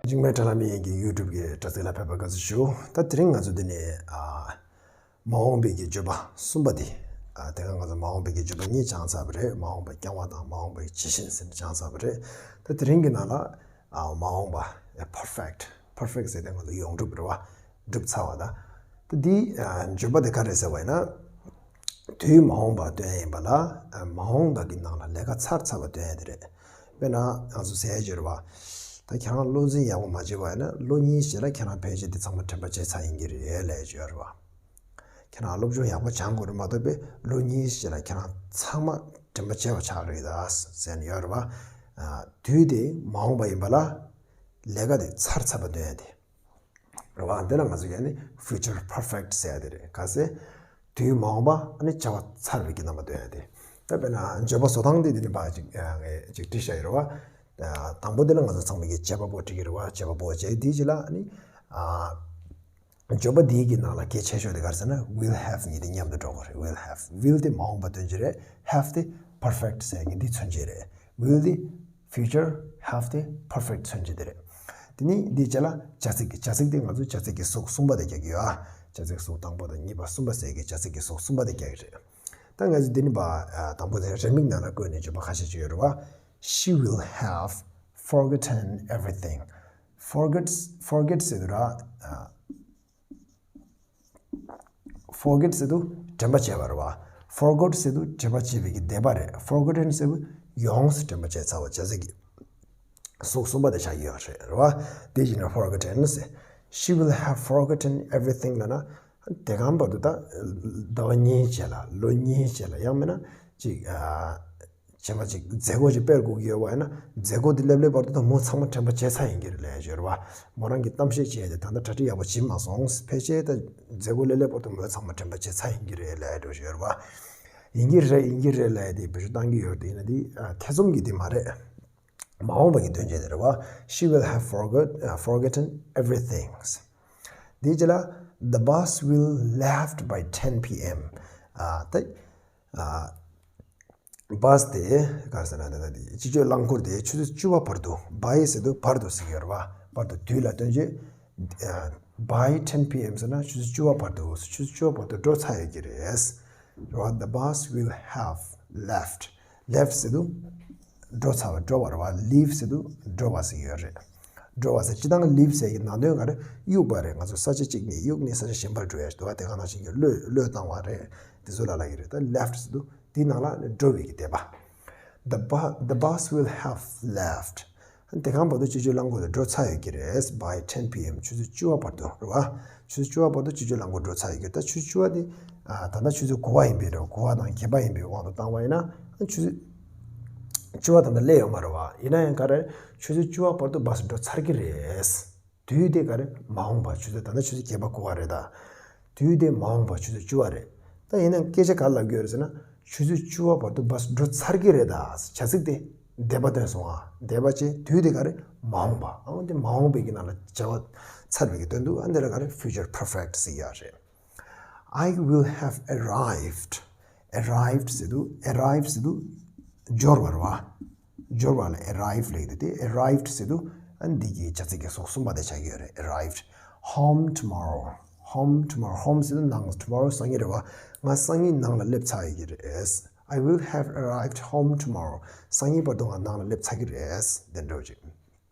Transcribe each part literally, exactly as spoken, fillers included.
འཇིགས་མེད་དྲ་ལམ་མི་ཡན་གྱི་ཡུ་ཊུབ་ཀྱི་དྲ་ཚིགས་ལ་ཕེབས་པར་དགའ་བསུ་ཞུ། ད་དེ་རིང་ང་ཚོ་འདི་ནས་ཨ། མ་འོངས་པའི་གི་བརྗོད་པ་གསུམ་པ་འདི། ཨ། དེ་སྔ་ང་ཚོ་མ་འོངས་པའི་གི་བརྗོད་པ་གཉིས་སྦྱངས་ཚར་བ་རེད། མ་འོངས་པ་རྐྱང་པ་དང་མ་འོངས་པའི་ཇི་བཞིན་ཟེར་ནས་སྦྱངས་ཚར་བ་རེད། ད་དེ་རིང་གི་ནང་ལ། ཨ། མ་འོངས་པ་པར་ཕེག་ཊི། པར་ཕེག་ཊི་ཟེར་དེ་ང་ཚོ་ཡོངས་གྲུབ་རེད་བ། གྲུབ་ཚར་བ་ད། ད་འདི། ཨ། བརྗོད་པ་དེ་ག་རེད་ཟེར་བ་ཡིན་ན། དུས་མ་འོངས་པ་སྟོན་ཡ་ཡིན་པ་ལ། ཨ། མ་འོངས་པ་གི་ནང་ལ་ལས་ཀ་ཚར་ཚར་བ་སྟོན་ཡ་དེ་རེད། དཔེར་ན་ང་ཚོ་ཟེར་ཡ་ཅིག་ཡོད་རེད་བ། ད་ཁྱེད་རང་བློ་འཛིན་ཡག་པོ་མ་བྱས་པ་ཡིན་ན་ལོ་གཉིས་རྗེས་ལ་ཁྱེད་རང་ཕལ་ཆེར་དེ་ཚང་མ་དྲན་པ་བརྗེད་ཚར་ཡིན་གྱི་རེད་ལབ་ཡ་ཅིག་ཡོད་རེད་བ། ཁྱེད་རང་སློབ་སྦྱོང་ཡག་པོ་སྦྱང་དགོས་རེད་མ་གཏོགས་པའི་ལོ་གཉིས་རྗེས་ལ་ཁྱེད་རང་ཚང་མ་དྲན་པ་བརྗེད་པ་ཆགས་ཀྱི་རེད་ད་ཟེར་ནས་ཡོད་རེད་བ། ཨ། དུས་དེ་མ་འོངས་པ་ཡིན་པ་ལ་ལས་ཀ་དེ་ཚར་ཚར་བ་སྟོན་ཡ་དེ། རེད་བ། འདི་ལ་ང་ཚོ་ཡ་ནི་ཕིའུ་ཅར་པར་ཕེག་ཊི་ཟེར་ཡ་དེ་རེད། ག་ཟེར། དུས་མ་འོངས་པ་ཨ་ནི་བྱ་བ་ཚར་བའི་གི་རྣམ་པ་སྟོན་ཡ་དེ། ད་དཔེར་ན་བརྗོད་པ་བཟོ་སྟངས་དེ་འདི་ནི་ཕར་ཅིག་ཨ། ངས་ཅིག་བྲིས་བཞག་ཡོད་རེད་བ། ཨ། དང་པོ་འདི་ལ་ང་ཚོ་ཚང་མས་ཀྱི་བྱེད་པ་པོ་བྲིས་ཀྱི་རེད་བ། བྱེད་པ་པོ་བྱས་དེའི་རྗེས་ལ་ཨ་ནི། ཨ། བརྗོད་པ་འདིའི་གི་ནང་ལ་གལ་ཆེ་ཤོས་དེ་ག་རེ་ཟེར་ན་ཝིལ་ཧེབ་གཉིས་དེ་མཉམ་དུ་འགྲོ་དགོས་རེད། ཝིལ་ཧེབ། ཝིལ་དེ་མ་འོངས་པ་སྟོན་གྱི་རེད། ཧེབ་དེ་པར་ཕེག་ཊི་ཟེར་གྱི་འདི་མཚོན་བྱེད་རེད། ཝིལ་དེ་ཕིའུ་ཅར། ཧེབ་དེ་པར་ཕེག་ཊི་མཚོན་བྱེད་དེ་རེད། དེ་ནས་འདིའི་རྗེས་ལ་བྱ་ཚིག་གི། བྱ་ཚིག་དེ་ང་ཚོ་བྱ་ཚིག་གི་གཟུགས་གསུམ་པ་དེ་རྒྱག་གི་ཡོད་ཨ། བྱ་ཚིག་གཟུགས་དང་པོ་དང་གཉིས་པ་གསུམ་པ་ཟེར་གྱི་བྱ་ཚིག་གི་གཟུགས་གསུམ་པ་དེ་རྒྱག་གི་རེད། ད་ང་ཚོ་འདི་ནི་ཕར། ཨ། དང་པོ་དེ་རེ་མིག་ནང་ལ་བཀོད་ནས་བརྗོད་པ་ཁ་ཤས་ཅིག་ཡོད་རེད་བ། She will have forgotten everything. ཕོར་གེཊ། ཕོར་གེཊ་ཟེར་དུས་ར། ཨ། ཕོར་གེཊ་ཟེར་དུས་དྲན་པ་བརྗེད་པ་རེད་བ། ཕོར་གོཊ་ཟེར་དུས་དྲན་པ་བརྗེད་པའི་གི་འདས་པ་རེད། ཕོར་གོ་ཊེན་ཟེར་དུས་ཡོངས་སུ་དྲན་པ་བརྗེད་ཚར་བ། བྱ་ཚིག་གི་གཟུགས་གསུམ་པ་དེ་ཆགས་ཀྱི་ཡོད་རེད། རེད་བ། དེ་བཞིན་ཕོར་གོ་ཊེན་ཟེར། She will have forgotten everything ལབ་ན། དེ་གང་བར་དུ་ད་ཟླ་བ་གཉིས་རྗེས་ལ། ལོ་གཉིས་རྗེས་ལ། ཡང་མིན་ན་ཅིག་ཨ། གཞན་པ་ཅིག་མཛད་སྒོ་ཅིག་སྤེལ་དགོས་ཀྱི་ཡོད་པ་ཡིན་ན། མཛད་སྒོ་དེ་སླེབས་སླེབས་བར་དུ་ད་མོ་ཚང་མ་དྲན་པ་བརྗེད་ཚར་ཡིན་གྱི་རེད་ལབ་ཡ་ཅིག་ཡོད་རེད་བ། མོ་རང་གིས་གཏམ་བཤད་བྱས་ཏེ་ད་ལྟ་གྲ་སྒྲིག་ཡག་པོ་བྱེད་མ་སོང་། ཕལ་ཆེར་ད་མཛད་སྒོ་སླེབས་སླེབས་བར་དུ་མོ་ཚང་མ་དྲན་པ་བརྗེད་ཚར་ཡིན་གྱི་རེད་ལབ་ཡ་འདྲ་ཞིག་ཡོད་རེད་བ། ཡིན་གྱི་རེད། ཡིན་གྱི་རེད་ལབ་ཡ་དེ་བེད་སྤྱོད་བཏང་གི་ཡོད་རེད། ཡིན་ན་དེ་ཨ། ཐེ་ཚོམ་གྱི་དེ་མ་རེད། མ་འོངས་པ་གི་དོན་བྱེད་དེ་རེད་བ། She will have forgot, uh, forgotten everything. དེའི་རྗེས་ལ། The bus will left by ten P M. ཨ། ད། ཨ། བྷ་སི་དེ་ག་རེ་ཟེར་ན། ད་ད་དེ་སྤྱི་སྤྱོད་རླངས་འཁོར་དེ་ཆུ་ཚོད་བཅུ་པ་བར་དུ། by ཟེར་དུས་བར་དུ་ཟེར་གྱི་ཡོད་རེད་བ། བར་དུ་དུས་ལ་སྟོན་བྱེད། ཨ། by ten P M ཟེར་ན་ཆུ་ཚོད་བཅུ་པ་བར་དུ། ཆུ་ཚོད་བཅུ་པ་བར་དུ་འགྲོ་ཚར་ཡོད་ཀྱི་རེད། རེད་བ། The bus will have left. Left ཟེར་དུས་འགྲོ་ཚར་བ། འགྲོ་བ་རེད་བ། Leave ཟེར་དུས་འགྲོ་བ་ཟེར་གྱི་ཡོད་རེད། འགྲོ་བ་ཟེར། སྤྱིར་བཏང་leave ཟེར་གྱི་ནང་དོན་ག་རེ། གཡུག་པ་རེད། ང་ཚོ་ས་ཆ་གཅིག་ནས་གཡུག་ནས་ས་ཆ་གཞན་པར་འགྲོ་ཡ་ཞིག་འདུག་བ། དེ་ག་ནང་བཞིན་གྱི་གློད། གློད་བཏང་བ་རེད། དེ་ཚོ་ལ་ལབ་ཀྱི་རེད། ད་left ཟེར་དུས་དེའི་ནང་ལ་འགྲོ་བའི་གི་འདས་པ། The bu- the bus will have left. དེ་གང་བར་དུ་སྤྱི་སྤྱོད་རླངས་འཁོར་དེ་འགྲོ་ཚར་ཡོད་ཀྱི་རེད། By ten P M ཆུ་ཚོད་བཅུ་པ་བར་དུ་རེད་བ། ཆུ་ཚོད་བཅུ་པ་བར་དུ་སྤྱི་སྤྱོད་རླངས་འཁོར་འགྲོ་ཚར་ཡོད་ཀྱི་རེད། ད་ཆུ་ཚོད་བཅུ་པ་དེ། ཨ། ད་ལྟ་ཆུ་ཚོད་དགུ་པ་ཡིན་པའི་རེད། དགུ་པ་དང་བརྒྱད་པ་ཡིན་པའི་དབང་དུ་བཏང་བ་ཡིན་ན། ཨ། ཆུ་ཚོད་བཅུ་པ་ད་ལྟ་སླེབས་ཡོད་མ་རེད་བ། ཡིན་ན་ཡང་ག་རེ། ཆུ་ཚོད་བཅུ་པ་བར་དུ་བྷ་སི་འགྲོ་ཚར་གྱི་རེད། དུས་དེ་ག་རེ། མ་འོངས་པ། ཆུ་ཚོད་ད་ལྟ་ཆུ་ཚོད་བརྒྱད་པ་དགུ་པ་རེད་ད། དུས་དེ་མ་འོངས་པ་ཆུ་ཚོད་བཅུ་པ་རེད། ད་ཡིན་ན་སྐད་ཆ་ག་རེ་ལབ་ཀྱི་ཡོད་རེད་ཟེར་ན། ཆུ་ཚོད་བཅུ་པ་བར་དུ་བྷ་སི་འགྲོ་ཚར་གྱི་རེད་ད། བྱ་ཚིག་དེ་འདས་པ་སྟོན་སོང་ཨ། འདས་པ་བྱས། དུས་དེ་ག་རེ། མ་འོངས་པ། ཨ། འོ་དེ་མ་འོངས་པའི་གི་ནང་ལ་བྱ་བ་ཚར་བའི་གི་དོན་དུ། ཨ། འདི་ལ་ག་རེ། ཕིའུ་ཅར་པར་ཕེག་ཊི་ཟེར་གྱི་ཡོད་རེད། I will have arrived. Arrived ཟེར་དུས། Arrive ཟེར་དུས་འབྱོར་བ་རེད་བ། འབྱོར་བ་ལ་arrive ལབ་ཀྱི་འདུག་སྟེ། Arrived ཟེར་དུས་ཨ་འདི་གི་བྱ་ཚིག་གི་གཟུགས་གསུམ་པ་དེ་ཆགས་ཀྱི་ཡོད་རེད། Arrived. Home tomorrow. Home tomorrow. Home ཟེར་དུས་ནང་། Tomorrow སང་ཉིན་རེད་བ། ང་སང་ཉིན་ནང་ལ་སླེབས་ཚར་ཡོད་ཀྱི་རེད། I will have arrived home tomorrow. སང་ཉིན་བར་དུ་ང་ནང་ལ་སླེབས་ཚར་གྱི་རེད། དེ་འདྲ་བོ་ཅིག་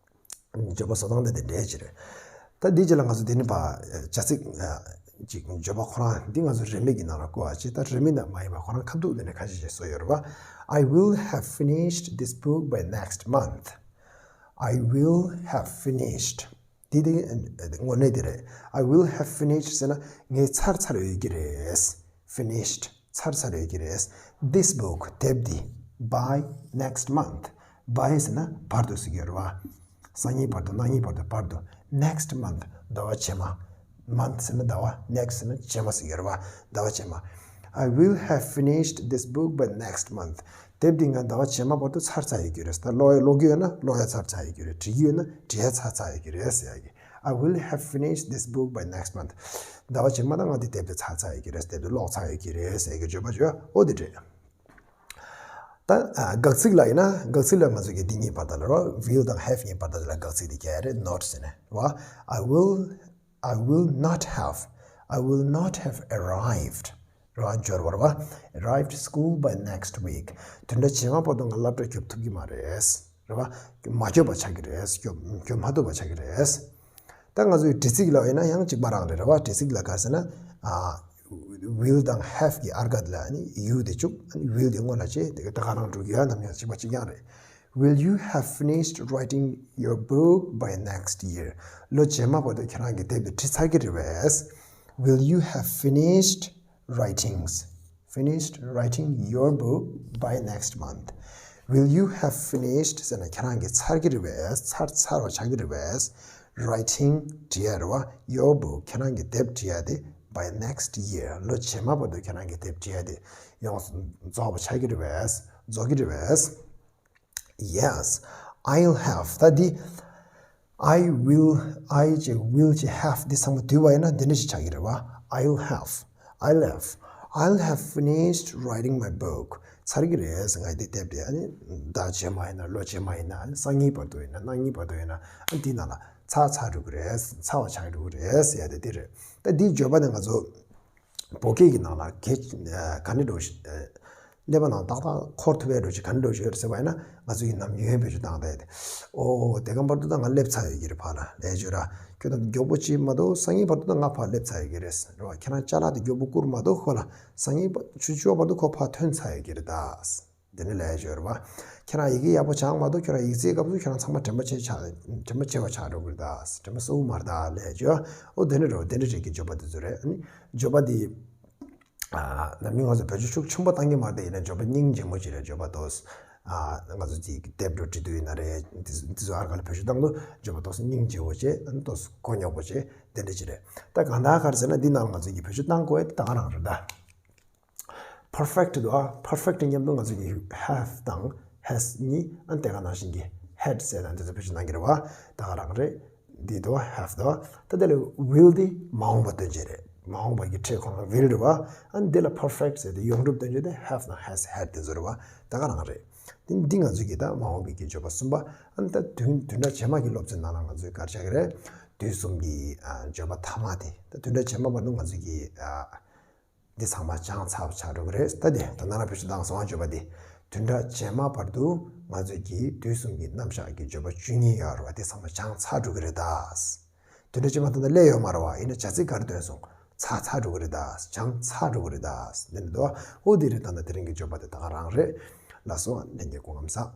བརྗོད་པ་བཟོ་སྟངས་དེ་དེ་འདྲའི་ཅིག་རེད། ད་འདིའི་རྗེས་ལ་ང་ཚོ་དེ་ནི་ཕར་བྱ་ཚིག་ཅིག་བརྗོད་པ་ཁོ་རང་འདི་ང་ཚོ་རེ་མིག་གི་ནང་ལ་བཀོད་པ་ཅིག་ད་རེ་མིག་ནང་མ་ཡིན་པ་ཁོ་རང་ཁ་ཐུག་དེ་ནས་ཁ་ཤས་ཤིག་བཟོ་ཡོད་རེད་བ། I will have finished this book by next month. I will have finished. དེ་དེ་དངོས་གནས་དེ་རེད། I will have finished ཟེར་ན་ངས་ཚར་ཚར་ཡོད་ཀྱི་རེད། Finished. ཚར་ཚར་ཡོད་ཀྱི་རེད། This book དེབ་འདི། By next month. By ཟེར་ན་བར་དུ་ཟེར་གྱི་ཡོད་རེད་བ། སང་ཉིན་བར་དུ། གནངས་ཉིན་བར་དུ། བར་དུ། Next month. ཟླ་བ་རྗེས་མ། Month ཟེར་ན་ཟླ་བ། Next ཟེར་ན་རྗེས་མ་ཟེར་གྱི་ཡོད་རེད་བ། ཟླ་བ་རྗེས་མ། I will have finished this book by next month. དེབ་འདི་ང་ཟླ་བ་རྗེས་མ་བར་དུ་ཚར་ཚར་ཡོད་ཀྱི་རེད། ད་ཀློག་ཀློག་གི་ཡོད་ན་ཀློག་ཡ་ཚར་ཚར་ཡོད་ཀྱི་རེད། འབྲི་གི་ཡོད་ན་འབྲི་ཡ་ཚར་ཚར་ཡོད་ཀྱི་རེད་ཟེར་ཡ་གི། I will have finished this book by next month. ཟླ་བ་རྗེས་མ་ད་ང་འདི་དེབ་དེ་ཚར་ཚར་ཡོད་ཀྱི་རེད། དེབ་དེ་ཀློག་ཚར་ཡོད་ཀྱི་རེད་ཟེར་གྱི་བརྗོད་པ་བརྗོད། འོ་དེ་རེད། ད་ཨ་དགག་ཚིག་ལ་ཡིན་ན། དགག་ཚིག་ལ་ང་ཚོ་གི་འདི་གཉིས་བར་དག་ལ་རོ། will དང་have གཉིས་བར་དག་ལ་དགག་ཚིག་འདི་རྒྱག་ཡ་རེད། not ཟེར་ནས་རོ། I will, I will not have, I will not have arrived རོ། འབྱོར་བ་རོ། arrived school by next week. བདུན་ཕྲག་རྗེས་མ་བར་དུ་ང་སློབ་གྲྭ་རྒྱོབ་ཐུབ་ཀྱི་མ་རེད་རོ། མ་རྒྱོབ་པ་ཆགས་ཀྱི་རེད། རྒྱོབ་རྒྱོབ་མ་ཐུབ་པ་ཆགས་ཀྱི་རེད། ད་ང་ཚོའི་འདྲི་ཚིག་ལ་ཡིན་ན་ཡང་གཅིག་པ་རང་རེད་རེད་བ། འདྲི་ཚིག་ལ་ག་ཟེར་ན། ཨ། will དང་have གི་ཨར་ག་ལ་ནི་you དེ་བཅུག་ཨ་ནི་will དེ་སྔོན་ལ་བྱས། དེ་ག་ད་ག་རང་འགྲོ་གི་ཡ་ནམ་ཡང་གཅིག་པ་གཅིག་རྐྱང་རེད། Will you have finished writing your book by next year? ལོ་རྗེས་མ་བར་དུ་ཁྱེད་རང་གི་དེབ་དེ་བྲིས་ཚར་གི་རེད་པས། Will you have finished writings, finished writing your book by next month? Will you have finished ཟེར་ན་ཁྱེད་རང་གིས་ཚར་གྱི་རེད་པས། ཚར་ཚར་བ་ཆགས་ཀྱི་རེད་པས། Writing བྲིས་ཡ་རེད་བ། Your book ཁྱེད་རང་གི་དེབ་བྲིས་ཡ་དེ། By next year ལོ་རྗེས་མ་བར་དུ་ཁྱེད་རང་གི་དེབ་བྲིས་ཡ་དེ་ཡོངས་སུ་རྫོགས་པ་ཆགས་ཀྱི་རེད་པས། རྫོགས་ཀྱི་རེད་པས། Yes, I'll have. ད་འདི། I will, I བྱས་will བྱས་have འདི་ཚང་མ་བསྡུས་པ་ཡིན་ན་འདི་འདྲ་ཞིག་ཆགས་ཀྱི་རེད་བ། I'll have, I'll have, I'll have finished writing my book. ཚར་གྱི་རེད་ཟེར། ང་འདི་དེབ་དེ་ཨ་ནི་ཟླ་རྗེས་མ་ཡིན་ན། ལོ་རྗེས་མ་ཡིན་ན། ཨ་ནི་སང་ཉིན་བར་དུ་ཡིན་ན། གནངས་ཉིན་བར་དུ་ཡིན་ན། ཨ་འདི་ནང་ལ་ཚར་ཚར་འགྲོ་གི་རེད། ཚར་བ་ཆགས་འགྲོ་གི་རེད་ཟེར་ཡ་དེ་འདི་རེད། ད་འདིའི་བརྗོད་པ་ནི་ང་ཚོ་བོད་སྐད་ཀྱི་ནང་ལ་གལ་ག་འདྲ་འགྲོ་ཞིག་ཀླད་པ་ནང་ཏག་ཏག་འཁོར་ཐུབ་པའི་འགྲོ་ཞིག་ག་འདྲ་འགྲོ་ཞིག་ཡོད་རེད་ཟེར་བ་ཡིན་ན། ང་ཚོ་ཡིན་ནམ་ཡོན་བེད་སྤྱོད་བཏང་བསྡད་དེ། ཨོ་དེ་ག་བར་དུ་ད་ང་སླེབས་ཚར་ཡོད་ཀྱི་རེད། ཕར་ལ་ལས་བརྗོད་ར། ཁྱོད་ད་མགྱོགས་པོ་ཅིག་མ་གཏོགས་སང་ཉིན་བར་དུ་ད་ང་ཕར་སླེབས་ཚར་ཡོད་ཀྱི་རེད་རེད་བ། ཁྱེད་རང་ཅ་ལག་དེ་མགྱོགས་པོ་བསྐུར་མ་གཏོགས་ཁོ་ལ་སང་ཉིན་བར་ཆུ་ཚོད་བཅུ་བར་དུ་ཁོ་ཕར་ཐོན་ཚར་ཡོད་ཀྱི་རེད་ད། དེ་ནི་ལས་བརྗོད་རེད་བ། ཁྱེད་རང་ཡི་གེ་ཡག་པོ་སྦྱངས་མ་གཏོགས་ཁྱོད་རང་ཡིག་ཚད་སྐབས་སུ་ཁྱོད་རང་ཚང་མ་དྲན་པ་བྱས་ཆགས། དྲན་པ་བྱས་པ་ཆགས་འགྲོ་གི་རེད་ད། དྲན་པ་གསོ་གི་མ་རེད་ད་ལས་བརྗོད། ཨོ་དེ་འདྲ་རེད། དེ་འདྲ་རིགས་ཀྱི་བརྗོད་པ་དེ་ཚོ་རེད། ཨ་ནི་བརྗོད་པ་འདི། ཨ་ནམ་རྒྱུན་ང་ཚོ་བེད་སྤྱོད་ཤུགས་ཆེན་པོ་བཏང་གི་མ་རེད་དེ། ཡིན་ན་བརྗོད་པ་སྙིང་རྗེ་མོ་ཅིག་རེད། བརྗོད་པ་ཏོག་ཙམ། ཨ་ང་ཚོ་ཅིག་དེབ་འགྲོ་བྲིས་དུས་ཡིན་ན་རེད། འདི་འདི་ཚོ་ཨར་ག་ལ་བེད་སྤྱོད་བཏང་དུས་བརྗོད་པ་ཏོག་ཙམ་སྙིང་རྗེ་བོ་བྱས། ཨ་ནི་ཏོག་ཙམ་མགོ་རྙོག་པོ་བྱས། དེ་འདྲ་ཅིག་རེད། ད་གང་ལྟར་ག་རེ་ཟེར་ན། འདི་ནང་ལ་ང་ཚོ་གིས་བེད་སྤྱོད་བཏང་དགོས་ཡ་དེ་ད་ག་རང་རེད་ད། Perfect འདུག་ཨ། Perfect མཉམ་དུ་ང་ཚོ་གི་have དང་has གཉིས། ཨ་ནི་དེ་ག་ནང་བཞིན་གྱི་had ཟེར་དང་དེ་ཚོ་བེད་སྤྱོད་གནང་གི་རེད་བ། ད་ག་རང་རེད། འདི་འདུག་ཨ། have འདུག་ཨ། ད་དེ་ལ་will འདི་མ་འོངས་པ་སྟོན་བྱེད་རེད། མ་འོངས་པ་གི་ཕྲད་ཁོ་རང་will རེད་བ། ཨ་ནི་འདི་ལ་perfect ཟེར་དེ་ཡོངས་གྲུབ་སྟོན་བྱེད་དེ་have དང་has had དེ་ཚོ་རེད་བ། ད་ག་རང་རེད། འདི་འདི་ང་ཚོ་གི་ད་མ་འོངས་པའི་གི་བརྗོད་པ་གསུམ་པ། ཨ་ནི་ད་བདུན་བདུན་ཕྲག་རྗེས་མ་གི་སློབ་ཚན་ནང་ལ་ང་ཚོས་ག་རེ་བྱ་གི་རེད། དུས་གསུམ་གྱི་ཨ་བརྗོད་པ་ཐ་མ་དེ། ད་བདུན་ཕྲག་རྗེས་མ་བར་དུ་ང་ཚོ་གི་ཨ། འདི་ཚང་མ་སྦྱངས་ཚར་བ་ཆགས་འགྲོ་གི་རེད། ད་དེ་ད་ནང་ལ་བེད་སྤྱོད་བཏང་སོང་བ། བརྗོད་པ་འདི་བདུན་ཕྲག་རྗེས་མ་བར་དུ་ང་ཚོས་ཀྱི་དུས་གསུམ་གྱི་རྣམ་གཞག་གི་བརྗོད་པ་བཅུ་གཉིས་ཡོད་རེད་བ། དེ་ཚང་མ་སྦྱངས་ཚར་འགྲོ་གི་རེད་ད། བདུན་ཕྲག་རྗེས་མ་ད་ལྟ་སླེབས་ཡོད་མ་རེད་བ། ཡིན་ན་བྱ་ཚིག་ག་རེ་འདོན་སོང་། ཚར་ཚར་འགྲོ་གི་རེད་ད། སྦྱངས་ཚར་འགྲོ་གི་རེད་ད། འདི་འདྲ་འདུག་བ། ཨོ་དེ་རེད། ད་ནི་དེ་རིང་གི་བརྗོད་པ་དེ་ད་ག་རང་རེད། ལགས་སོ། ལྷན་རྒྱས་སྐུ་ཁམས་བཟང་།